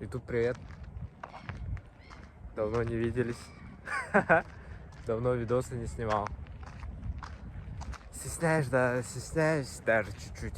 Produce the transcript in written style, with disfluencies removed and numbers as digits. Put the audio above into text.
YouTube, привет. Давно не виделись. Давно видосы не снимал. Стесняюсь, да, стесняюсь даже чуть-чуть.